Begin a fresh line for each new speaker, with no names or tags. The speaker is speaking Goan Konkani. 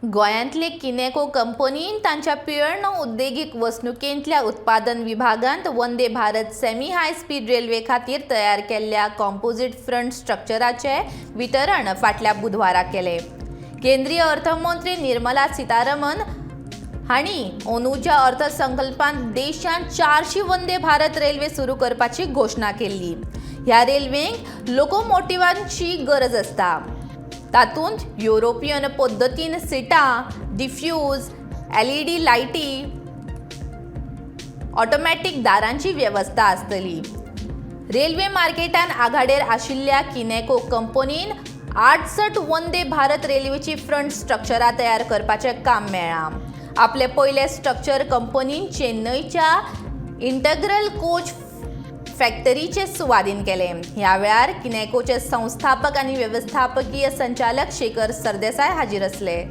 गोंयांतले किनेको कंपनीन तांच्या पिळर्ण उद्देगीक वसणुकेंतल्या उत्पादन विभागांत Vande Bharat semi high speed railway खातीर तयार केल्ल्या कॉम्पोजीट फ्रंट स्ट्रक्चराचें वितरण फाटल्या बुधवारा केलें. केंद्रीय अर्थमंत्री निर्मला सीतारमन हांणी अंदूच्या अर्थसंकल्पांत देशांत 400 वंदे भारत रेल्वे सुरू करपाची घोशणा केल्ली. ह्या रेल्वेंक लोकोमोटिवांची गरज आसता. तातूंत युरोपियन पद्दतीन सिटां, डिफ्यूज एलईडी लायटी, ऑटोमॅटीक दारांची वेवस्था आसतली. रेल्वे मार्केटान आघाडेर आशिल्ल्या किनेको कंपनीन 68 वंदे भारत रेल्वेची फ्रंट स्ट्रक्चरां तयार करपाचें काम मेळ्ळां. आपले पयले स्ट्रक्चर कंपनीन चेन्नयच्या इंटग्रल कोच फॅक्टरीचे सुवादीन केले. ह्या वेळार किनेकोचे संस्थापक आनी वेवस्थापकीय संचालक शेखर सरदेसाय हाजीर आसले.